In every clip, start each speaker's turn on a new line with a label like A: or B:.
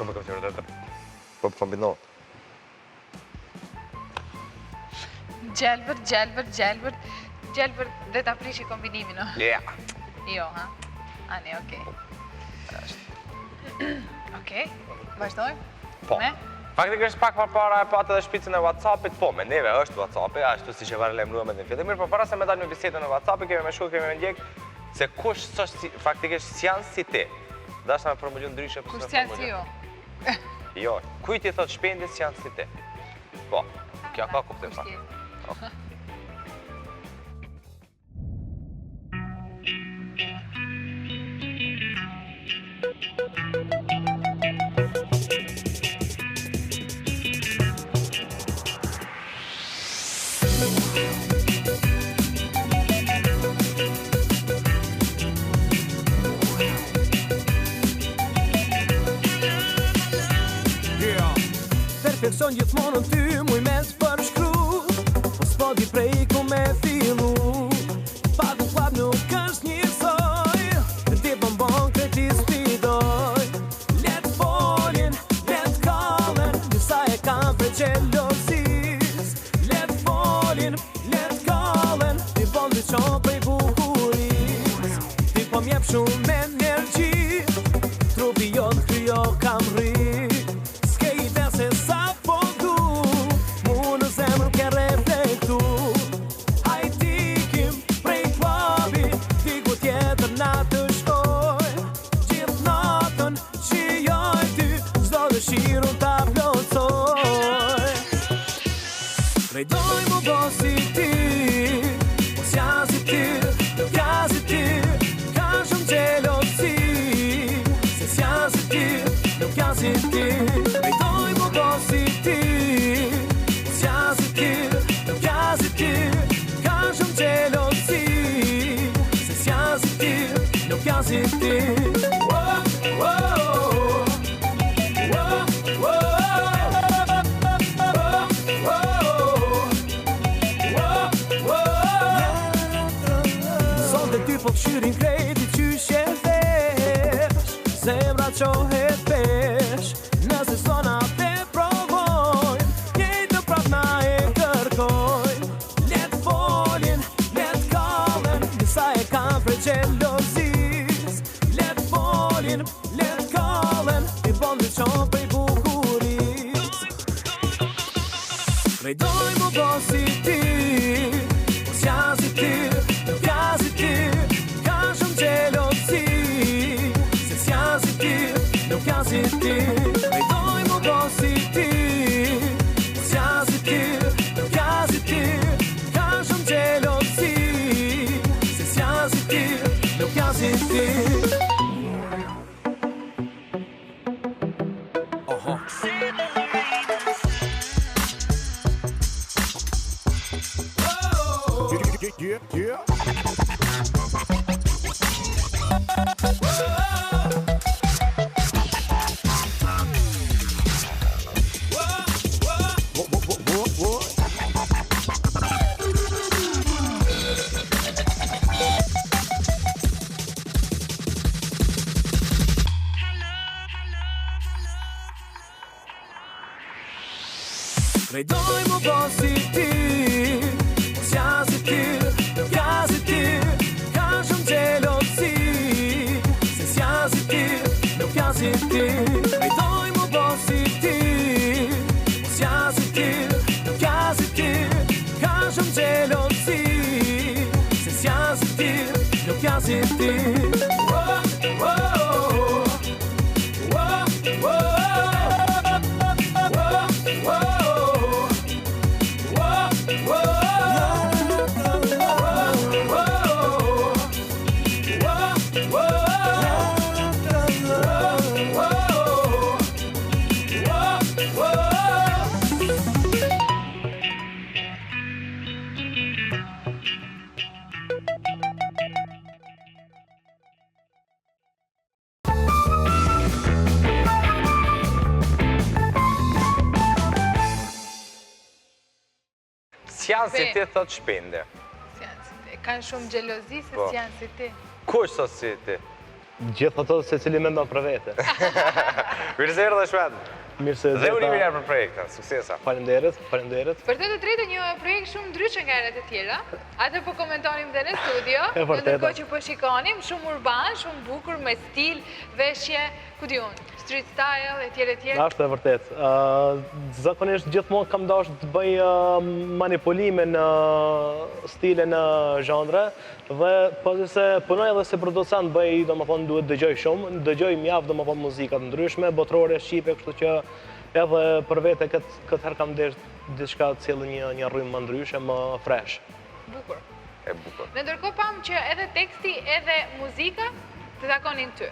A: Shumë e kam qenë. Po kombinohet.
B: Gjelbër, gjelbër, gjelbër, gjelbër dhe ta prishi kombinimin, o?
A: Ja.
B: Jo, ha? Ani, okej. Okej, vazhdojmë?
A: Po.
B: Me?
A: Faktikisht pak përpara e patë edhe shpicën e Whatsappit, po, me neve është Whatsappi, ashtu siç e paralajmëruam edhe në fillim, mirë, po para se me dalë me bisedën e Whatsappit, kemi me shku, kemi me ndjek, se kush s'është si, faktikisht s'janë si ti. Dashta me formulu ndryshe, po
B: Kush s'janë si ju?
A: Jo, kujt i thot Shpendi s'janë si ti? Po, kjo ka kuptim pak. Po.
C: Perfeksion gjithmonë në ty muj me të përshkru Po s'po di prej ku me fillu Pak në klab nuk është njësoj Ti po m'bon krejt t'i sfidoj Le t'folin, le t'kallen Disa e kanë prej xhelozis Le t'folin, le t'kallen Ti po ndriçon prej bukuris Ti po m'jep shumë energji Trupi jot kryo kam rri S'ke ide se sa po du Mu në zemër ke reflektu Hajt ikim prej klubi Diku tjetër na të shkoj Gjithë natën shijoj ty Çdo dëshirë unë ta plotësoj Krejt doj mu bo si ti Po s'janë si ti Nuk janë si ti Kanë shumë xhelozi Se s'janë si ti Nuk janë si ti Krejt doj mu bo si ti Po s'janë si ti Nuk janë si ti Kanë shumë xhelozi Se s'janë si ti Nuk janë si ti Oh, oh, oh, oh, oh, oh, Sonte ty po këshyrin krejti qysh e vesh Zemra çohet pesh Nëse sona te provojnë Njëjtë prap na e kërkojnë Le t'folin, le t'kallen Disa e kanë prej xhelozis Le t'folin, le t'kallen Ti po ndriçon prej bukuris Krejt doj mu bo si ti Po s'janë si ti, nuk janë si ti Kanë shumë xhelozi Se s'janë si ti, nuk janë si ti Krejt doj mu bo si ti Po s'janë si ti, nuk janë si ti Kanë shumë xhelozi Se s'janë si ti, nuk janë si ti Oho.
D: Yeah, yeah. What, what, what, what, what?
C: Krejt doj mu bo si ti Po s'janë si ti, nuk janë si ti Kanë shumë xhelozi Se s'janë si ti, nuk janë si ti Krejt doj mu bo si ti Po s'janë si ti, nuk janë si ti Kanë shumë xhelozi Se s'janë si ti, nuk janë si ti Oh, oh, oh, oh, oh, oh, oh,
A: S'janë si ti, thot Shpendi.
B: S'janë si ti. Kanë shumë xhelozi se
A: Po.
B: s'janë si ti.
A: Kush sot si ti?
E: Gjithë ato secili mendon për vete.
A: Mirë se erdhe Shpend.
E: Mirë se
A: Dhe urime një për projektin, suksesa.
E: Faleminderit, faleminderit.
B: Për të të drejtën një projekt shumë ndryshe nga herët e tjera. Atë po komentonim dhe në studio.
E: E vërtetë.
B: Ndërkohë që po shikonim, shumë urban, shumë bukur, me stil, veshje, ku di unë, street style, e tjera e tjera.
E: Është e vërtetë. Zakonisht gjithmonë kam dashur të bëj manipulime në stile në zhanre dhe pasi se punoj edhe si producent bëj, domethënë duhet dëgjoj shumë, dëgjoj mjaft domethënë muzika të ndryshme, botërore, shqipe, kështu që edhe për vete këtë këtë herë kam dashur diçka të sjellë një një rrymë më ndryshe, më fresh.
B: Bukur.
A: E bukur.
B: Në ndërkohë pamë që edhe teksti edhe muzika të takonin ty.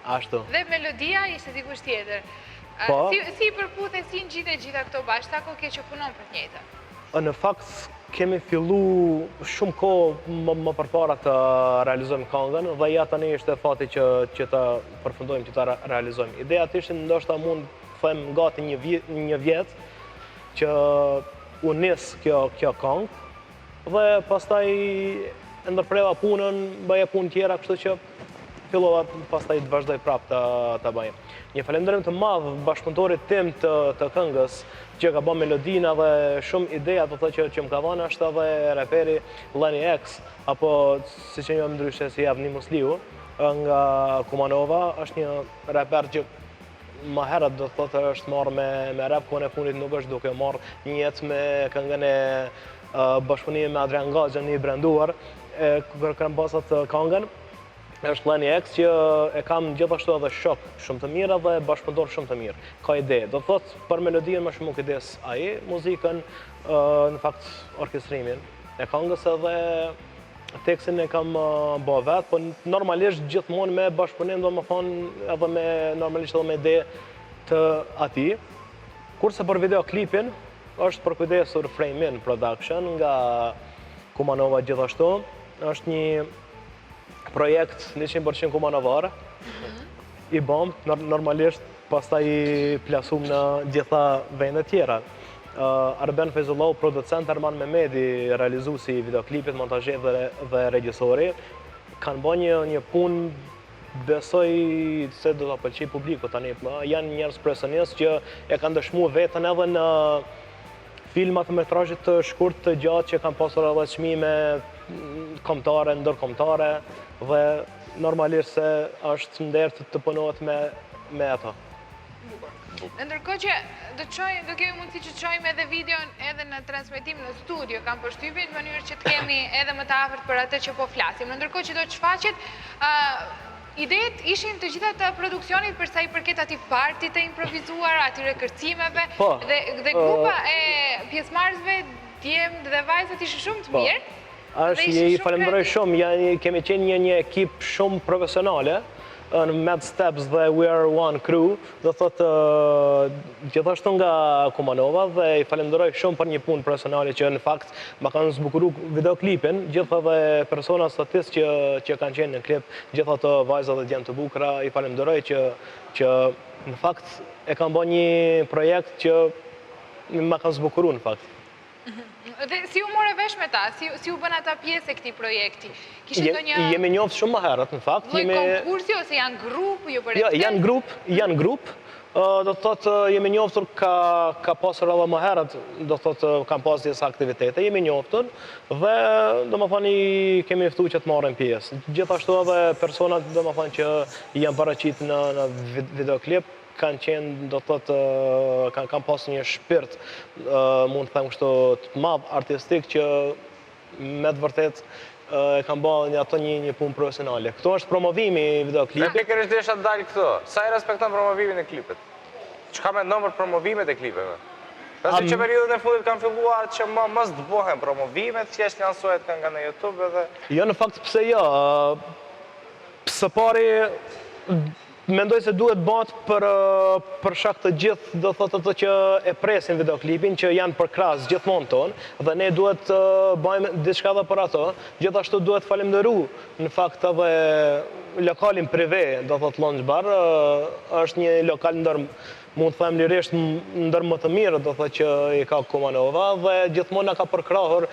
E: Ashtu.
B: Dhe melodia ishte dikush tjetër.
E: Po.
B: Si, si i përputhe, si i ngjite gjitha këto bashkë, sa kohë ke që punon për të njëjtën?
E: Në fakt kemi fillu shumë kohë më, më përpara të realizojmë këngën dhe ja tani ishte fati që që ta përfundojmë që ta realizojmë. Ideja të ishte ndoshta mund të them gati një vjet, një vjet që u nis kjo kjo këngë dhe pastaj e ndërpreva punën, bëja punë tjera, kështu që fillova pastaj të vazhdoj prapë ta ta bëj. Një falënderim të madh bashkëpunëtorit tim të të këngës, që ka bë melodinë dhe shumë ideja do të thotë që që më ka dhënë është edhe reperi Lenny X apo siç e njohim ndryshe si Avni Musliu nga Kumanova, është një reper që më herët do të thotë është marrë me me rap kohën e fundit nuk është duke marrë një jetë me këngën e bashkëpunimit me Adrian Gaxhën i branduar e kur kam pas atë këngën është Lenny X që e kam gjithashtu edhe shok shumë të mirë dhe bashkëpunëtor shumë të mirë. Ka ide. Do të thotë për melodinë më shumë u kujdes ai, muzikën, në fakt orkestrimin e këngës edhe tekstin e kam bë vetë, po normalisht gjithmonë me bashkëpunim, domethënë edhe me normalisht edhe me ide të atij. Kurse për videoklipin është përkujdesur Frame In Production nga Kumanova gjithashtu. Është një projekt 100% kumanovar, i bëm, normalisht pastaj i plasum në gjitha vendet tjera. Arben Fejzullahu, producent, Arman Memedi, realizuesi i videoklipit, montazheri dhe, dhe regjisori, kanë bë një, një punë besoj se do ta pëlqej publiku tani. Janë njerëz profesionistë që e kanë dëshmuar veten edhe në filma të metrazhit të shkurt të gjatë që kanë pasur edhe çmime kombëtare, ndërkombëtare dhe normalisht se është nder të, të punohet me me ato.
B: Bukur. Në ndërkohë që do të çojmë, do kemi mundësi që të çojmë edhe videon edhe në transmetim në studio, kam përshtypjen në mënyrë që të kemi edhe më të afërt për atë që po flasim. Në ndërkohë që do të shfaqet, ë Idetë ishin të gjitha të produksionit për sa i përket atij partit të improvizuar, atyre kërcimeve
E: po,
B: dhe dhe grupa e pjesëmarrësve djem dhe vajzat ishin shumë të
E: po.
B: mirë.
E: Është, i falenderoj shumë, ja, kemi qenë një një ekip shumë profesionale në Mad Steps dhe We Are One Crew, do thotë gjithashtu nga Kumanova dhe i falenderoj shumë për një punë profesionale që në fakt ma kanë zbukuru videoklipin, gjithë edhe persona statist që që kanë qenë në klip, gjithë ato vajza dhe djem të bukura, i falenderoj që që në fakt e kanë bërë një projekt që ma kanë zbukuru në fakt.
B: Dhe si u more vesh me ta? Si, si u bën ata pjesë e këtij projekti? Kishte ndonjë
E: Jemi njohur shumë më herët, në fakt.
B: Lloj jemi... konkursi ose janë grup, ju bëre
E: Jo, janë grup, janë grup. Do të thotë jemi njohur ka ka pasur edhe më herët, do të thotë kanë pas disa aktivitete, jemi njohur dhe domethënë i kemi ftuar që të marrin pjesë. Gjithashtu edhe personat domethënë që janë paraqit në në videoklip, kanë qenë, do të thotë, kanë kanë pasur një shpirt, mund të them kështu, të madh artistik që me të vërtetë e kanë bërë një ato një një punë profesionale. Këtu është promovimi i videoklipit.
A: Pikërisht desha të dal këtu. Sa e respekton promovimin e klipit? Çka mendon për promovimet e klipeve? Pasi që periudhën e fundit kanë filluar që më mos të bëhen promovime, thjesht lansohet kënga në YouTube edhe
E: Jo, në fakt pse jo? Së pari Mendoj se duhet bëhet për për shkak të gjithë, do thotë ato që e presin videoklipin, që janë përkrahës gjithmonë tonë dhe ne duhet të bëjmë diçka edhe për ato. Gjithashtu duhet falemnderu në fakt edhe lokalin Prive, do thotë Lounge Bar, është një lokal ndër mund të them lirisht ndër më të mirët, do thotë që i ka Kumanova dhe gjithmonë na ka përkrahur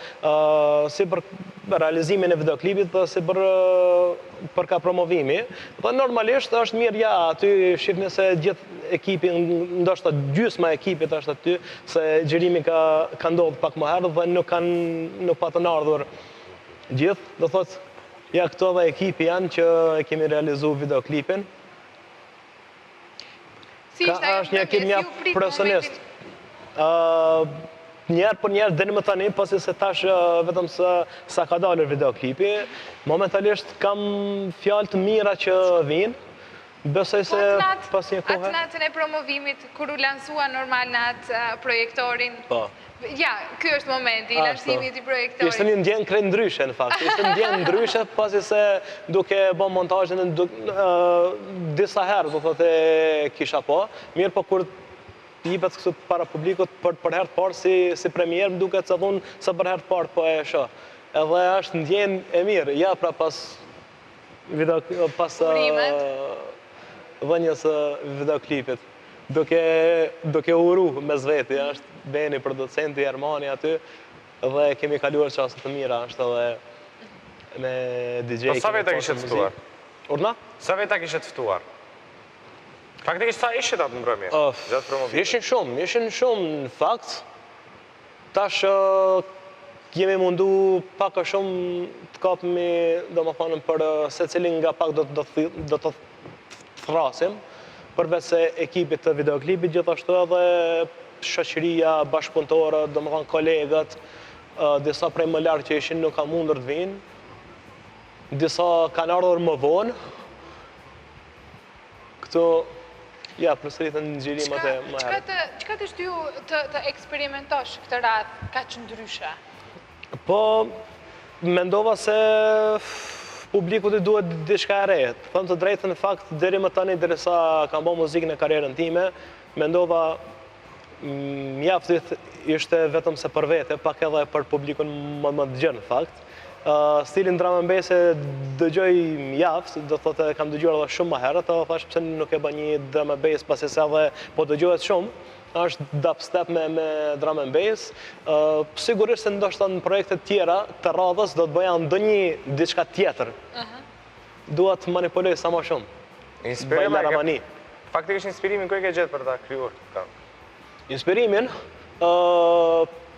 E: si për realizimin e videoklipit dhe si për për ka promovimi. Dhe normalisht është mirë ja aty shihni se gjithë ekipi, ndoshta gjysma e ekipit është aty, se xhirimi ka ka ndodhur pak më herët dhe nuk kanë nuk patën ardhur gjithë, do thotë ja këto edhe ekipi janë që e kemi realizu videoklipin.
B: Si ishte ajo
E: është një ekip mjaft profesionist. Njerë për njerë deri më tani, pasi se tash vetëm se sa ka dalur videoklipi, momentalisht kam fjalë të mira që vijnë, besoj se
B: po
E: pas një kohe...
B: Atë natën e promovimit, kur u lansua normal në atë projektorin,
E: po.
B: Ja, ky është momenti i lansimit i projektorit.
E: Ishte një ndjenjë krejt ndryshe në fakt. Ishte një ndjenjë ndryshe pasi se duke bo montazhin disa herë, do thotë e kisha po. Mirë po kur jipet kështu para publikut për për herë të parë si si premierë, më duket se unë se për herë të parë po e shoh. Edhe është ndjenjë e mirë. Ja pra pas video pas dhënies së videoklipit. Duke duke uru mes veti, është Beni producenti, Ermani aty dhe kemi kaluar çaste të mira, është edhe me
A: DJ. Po sa veta kishit ftuar?
E: Urdhno?
A: Sa veta kishit ftuar? Faktikisht sa ishit atë mbrëmje? Gjatë
E: promovimit? Ishin shumë, ishin shumë në fakt. Tash jemi mundu pak a shumë të kapemi, domethënë për secilin nga pak do do do të thrasim, përveç se ekipit të videoklipit, gjithashtu edhe shoqëria, bashkëpunëtorët, domethënë kolegët, disa prej më larg që ishin nuk kanë mundur të vinë, disa kanë ardhur më vonë, Këto, ja, përsëritën xhirimet e
B: më herët. Çka të shtyu të, të eksperimentosh këtë radhë kaq ndryshe?
E: Po, mendova se publikut i duhet diçka e re. Të them të drejtën në fakt, deri më tani, derisa kam bo muzikë në karrierën time, mendova Mjaft ishte vetëm se për vete, pak edhe për publikun më më të gjerë në fakt. Stilin drum and bass e dëgjoj mjaft, do të thotë kam dëgjuar edhe shumë më herët, edhe thash pse nuk e bëj një drum and bass pasi se edhe po dëgjohet shumë, është dubstep me me drum and bass. Sigurisht se ndoshta në projekte të tjera të radhës do të bëja ndonjë diçka tjetër. Dua të manipuloj sa më shumë.
A: Inspirim e ke... Faktikisht inspirimin ku e ke gjetë për ta krijuar këtë
E: këngë? Inspirimin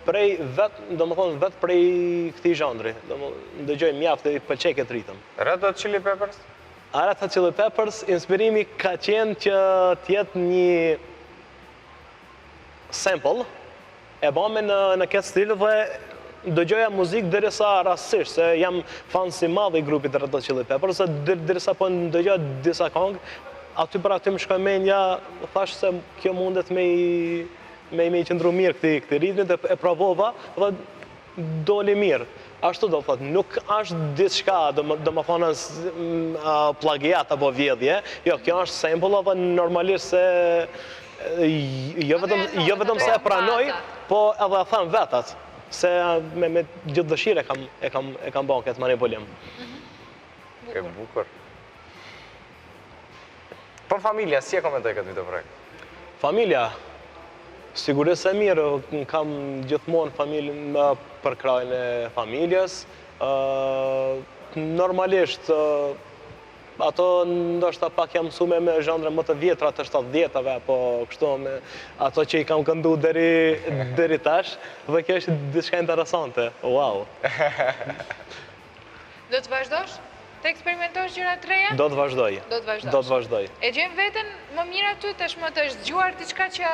E: prej vet, domethënë vet prej këtij zhanri, domethënë ndëgjoj mjaft e i pëlqej këtë
A: ritëm. Red Hot Chili Peppers?
E: Red Hot Chili Peppers, inspirimi ka qenë që të jetë një sample e bame në në këtë stil dhe dëgjoja muzikë derisa rastësisht se jam fans i madh i grupit Red Hot Chili Peppers dhe derisa po ndëgjoja disa këngë aty për aty më shkoi mendja thash se kjo mundet me i me i qëndru mirë këtij këtij ritmi dhe e provova dhe doli mirë. Ashtu do të thotë, nuk është diçka, domethënë plagiat apo vjedhje, jo, kjo është sample dhe normalisht se jo vetëm jo vetëm se e pranoj, po edhe e them vetë atë, se me me gjithë dëshirë e kam e kam e kam bërë këtë manipulim.
A: E bukur. Po familja, si e komentoi këtë videoprojekt?
E: Familja, sigurisht se mirë, kam gjithmonë familjen me përkrahjen e familjes. Normalisht, ato ndoshta pak janë mësume me zhanre më të vjetra të 70-tave apo kështu me ato që i kam këndu deri deri tash dhe kjo është diçka interesante. Wow.
B: Do të vazhdosh të eksperimentosh gjëra të reja?
E: Do të vazhdoj.
B: Do të vazhdosh.
E: Do të vazhdoj.
B: E gjen veten më mirë aty, tashmë të është zgjuar diçka që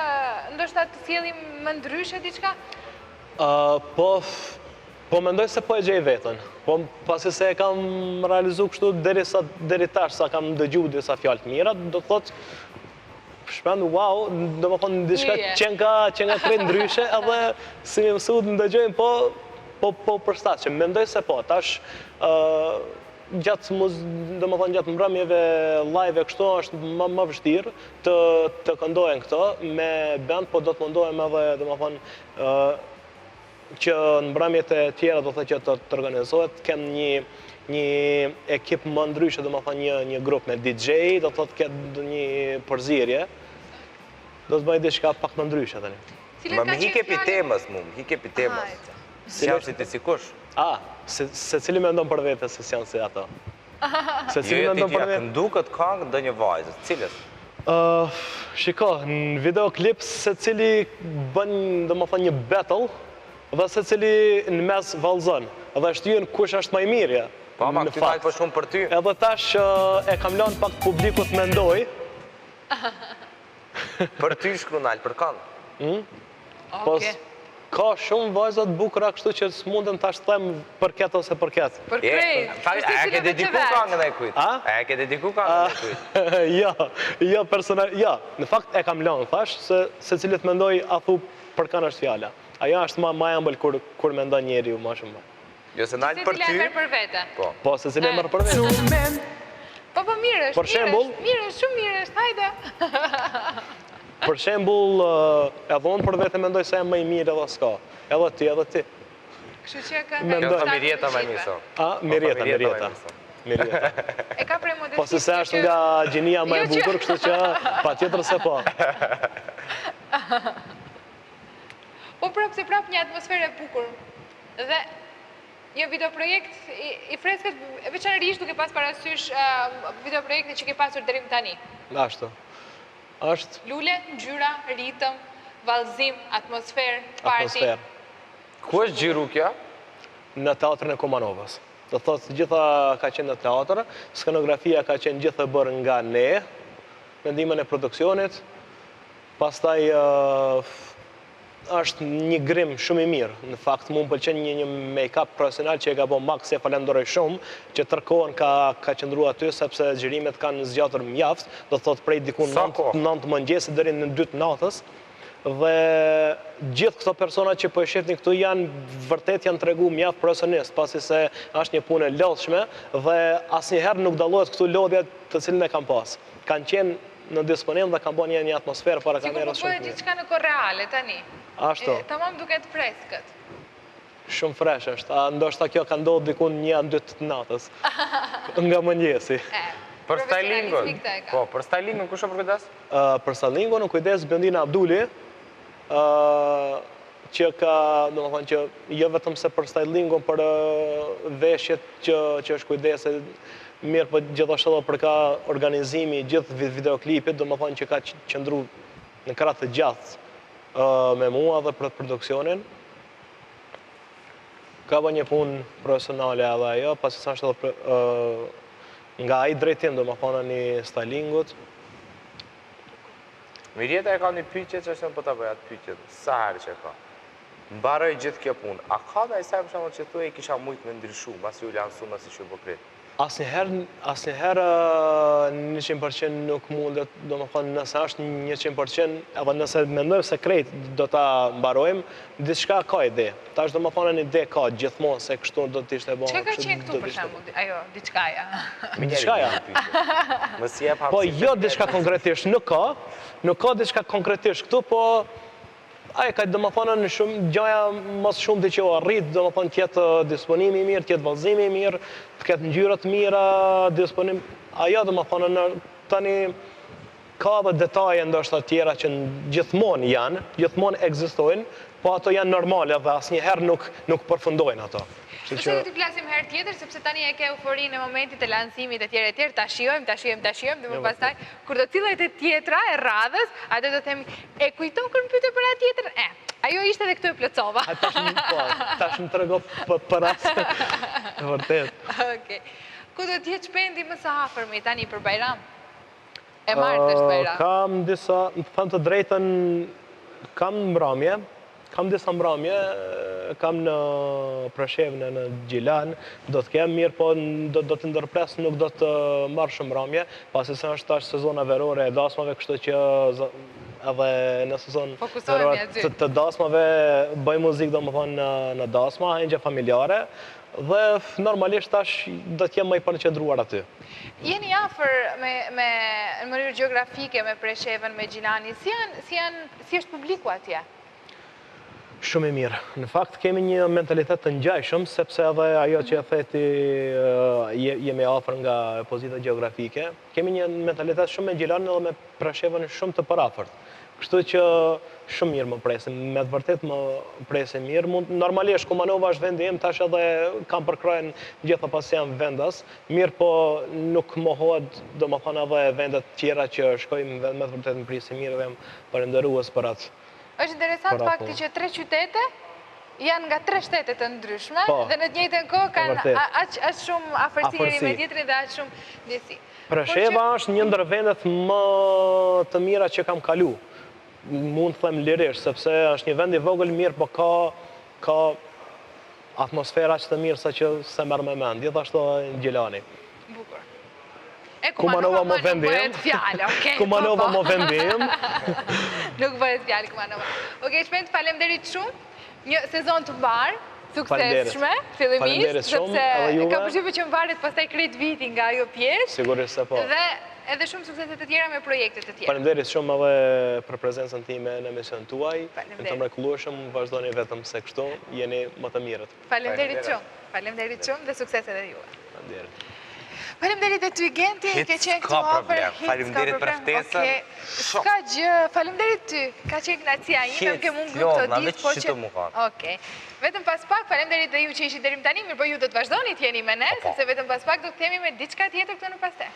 B: ndoshta të sjelli më ndryshe diçka?
E: Po, po mendoj se po e gjej veten. Po pasi se e kam realizu kështu derisa deri tash sa kam dëgju disa fjalë të mira, do të thotë Shpend, wow, domethënë diçka qenka, qenka krejt ndryshe, edhe si më mësu të ndëgjojmë, po, po, po përshtatshëm. Mendoj se po, tash, gjatë, domethënë, gjatë mbrëmjeve live kështu është më, më vështirë të, të këndohen këto me band, po do të mundohem edhe, domethënë, që në mbrëmjet e tjera do të thotë që të, të organizohet, të kem një një ekip më ndryshe, domethënë një një grup me DJ, do të thotë ketë një përzierje. Do të bëj diçka pak më ndryshe
A: tani. Më më hike pi temës mu, më hike pi temës. S'janë si ti si kush?
E: A, secili mendon për vete se s'janë si ato.
A: Secili jo, jo, mendon për vete. Jo, ti këtë kangë ndonjë vajzës, cilës?
E: Shiko, në videoklip secili bën, domethënë, një battle, dhe secili në mes vallëzon, dhe shtyhen kush është ma i miri,
A: Po, ama këty nalt po shumë për
E: ty. Edhe tash e kam lënë pak publikut të mendojë.
A: Për ty shkru nalt, për
E: kënd? Hmm? Po, ka shumë vajza të bukura kështu që s'mundem tash të them për këtë ose për
B: këtë. Për krejt,
A: a e ke dediku kangën e kujt? A? A e ke dediku kangën e
E: kujt? Jo, jo personal, jo, në fakt e kam lënë, thash, se secili të mendojë a thu për kënd është fjala. Ajo është ma, ma e ëmbël kur, kur mendon njeriu ma shumë.
A: Jo se nalt për ty.
B: Secili e merr për vete.
A: Po.
E: Po, secili e merr për
B: vete. Po, po, mirë është,
E: për shembull,
B: mirë është, shumë mirë është, hajde.
E: Për shembull, edhe unë për vete mendoj se jam më i mirë edhe s'ka. Edhe ti, edhe ti.
B: Kështu që ka nga jo,
A: Mirjeta më mirë.
E: A, Mirjeta, Mirjeta.
B: Mirjeta. E ka prej
E: modestisë. Po se se është nga gjinia më e jo bukur, kështu që patjetër se po.
B: Po prapë se prapë një atmosferë e bukur. Dhe një videoprojekt i freskët, veçanërisht duke pas parasysh videoprojektet që ke pasur deri më tani.
E: Ashtu.
B: Është Lule, ngjyra, ritëm, vallëzim, atmosferë, party.
E: Atmosferë.
A: Ku është xhiru kjo?
E: Në teatrin e Kumanovës. Do thotë, gjitha ka qenë në teatr, skenografia ka qenë gjithë e bërë nga ne, me ndihmën e produksionit, pastaj është një grim shumë i mirë. Në fakt, mu më pëlqen një një make-up profesional që e ka bo Max, e falenderoj shumë, që tërë kohën ka, ka qëndru aty, sepse xhirimet kanë zgjatur mjaft, do të thotë prej diku 9 të mëngjesit deri në 2 të natës, dhe gjithë këto persona që po e shihni këtu janë vërtet janë tregu mjaft profesionist, pasi se është një punë e lodhshme dhe asnjëherë nuk dallohet këtu lodhja të cilën e kam pas. Kanë qenë në disponim dhe kanë bërë një një atmosferë para
B: kamerës
E: shumë
B: të mirë. Sikur po bëhet diçka në kohë reale tani.
E: Ashtu.
B: Tamam duket freskët.
E: Shumë fresh është. A ndoshta kjo ka ndodhur diku në 1 2 të natës. Nga mëngjesi.
A: Për stylingun. Po, për stylingun kush u përkujdes?
E: Për stylingun u kujdes Bjondina Abduli, që ka, domethënë që jo vetëm se për stylingun, për veshjet që që është kujdese mirë, po gjithashtu edhe për ka organizimi i gjithë videoklipit, domethënë që ka qëndru në krah të gjatë me mua dhe për produksionin. Ka bë një punë profesionale edhe ajo, pasi sa është edhe nga ai drejtim, domethënë një stylingut.
A: Mirjeta e ka një pyetje që është po ta bëj atë pyetje, sa herë që e ka. Mbaroi gjithë kjo punë. A ka ndaj sen për shembull që thua kisha mujt me ndryshu, masi u lansu, masi që u bë krejt?
E: Asnjëherë, asnjëherë 100% nuk mundet, domethënë nëse është 100%, edhe nëse mendojmë se krejt do ta mbarojmë, diçka ka ide. Tash domethënë një ide ka gjithmonë se kështu do të ishte
B: bërë. Çka ka qenë këtu për shembull, ajo diçkaja?
E: Diçkaja.
A: Më si e
E: Po jo diçka konkretisht, nuk ka, nuk ka diçka konkretisht këtu, po ai ka domethënë në shumë gjaja më së shumti që u arrit, domethënë të jetë disponimi i mirë, të jetë vallëzimi i mirë, të ketë ngjyra të mira, disponim, ajo domethënë në tani Ka edhe detaje ndoshta tjera që gjithmonë janë, gjithmonë ekzistojnë, po ato janë normale dhe asnjëherë nuk nuk përfundojnë ato.
B: Kështu që. Për do të flasim herë tjetër, sepse tani e ke euforinë e momentit të lansimit etj etj, ta shijojmë, ta shijojmë, ta shijojmë dhe më pastaj kur do të fillojë te tjetra e radhës, atë do të themi, e kujton kur më pyete për atë tjetrën? E, ajo ishte dhe këtu e plotësova.
E: Tash më po, tash më trego për atë. E vërtet.
B: Okej. Ku do të jetë Shpendi më së afërmi tani për Bajram? E martë është
E: Bajram. Kam disa, të them të drejtën, kam mbramje, kam disa mbramje, kam në Preshevë, në, në Gjilan, do të kem mirë, po do, do të ndërpres, nuk do të marr shumë mbramje, pasi se është tash sezona verore e dasmave, kështu që edhe në sezon verore të, të dasmave bëj muzikë domethënë në, në dasma, ahengje familjare, dhe normalisht tash do të jem më i përqendruar aty.
B: Jeni afër me me në mënyrë gjeografike me Preshevën, me Gjilanin. Si janë si janë si është publiku atje?
E: Shumë i mirë. Në fakt kemi një mentalitet të ngjajshëm, sepse edhe ajo që e the ti jemi afër nga pozita gjeografike, kemi një mentalitet shumë me Gjilanin edhe me Preshevën shumë të përafërt. Kështu që shumë mirë më presin, me të vërtetë më presin mirë. Mund, normalisht Kumanova është vendi im, tash edhe kam përkrahjen gjitha pasi jam vendas, mirë po nuk mohohet, domethënë edhe vendet tjera që shkoj me të vërtetë më presin mirë dhe jam falënderues për atë.
B: Është interesant fakti që tre qytete janë nga tre shtete të ndryshme po, dhe në të njëjtën kohë kanë aq aq shumë afërsi njëri me tjetrin dhe aq shumë ndjesi.
E: Presheva është një ndër vendet më të mira që kam kalu. Mund të them lirisht, sepse është një vend i vogël mirë, po ka ka atmosferë aq të mirë sa që s'e merr me mend. Gjithashtu edhe Gjilani.
B: Bukur. E Kumanova
E: më vendi im.
B: Fjalë, okay,
E: Kumanova po, po. më vendi im.
B: Nuk bëhet fjalë Kumanova. Okej, Shpend, faleminderit shumë. Një sezon të mbarë, suksesshme, fillimisht, sepse kam përshtypjen që mbaret pastaj krejt viti nga ajo pjesë.
E: Sigurisht se po.
B: Dhe edhe shumë suksese të tjera me projekte të
E: tjera. Faleminderit shumë edhe për prezencën time në emisionin tuaj. Faleminderit. Të mrekullueshëm, vazhdoni vetëm se kështu jeni më të
B: mirët. Faleminderit shumë. Faleminderit shumë dhe sukses edhe juve.
E: Faleminderit.
B: Faleminderit dhe ty Genti, ke qenë këtu afër.
A: Faleminderit për ftesën.
B: S'ka gjë, faleminderit ty. Ka qenë kënaqësia ime, më ke mungu këto ditë, po që Okej. Vetëm pas pak, faleminderit dhe ju që ishit deri më tani, mirëpo ju do të vazhdoni të jeni me ne, po, po. sepse vetëm pas pak do të kthehemi me diçka tjetër këtu në Pas Te.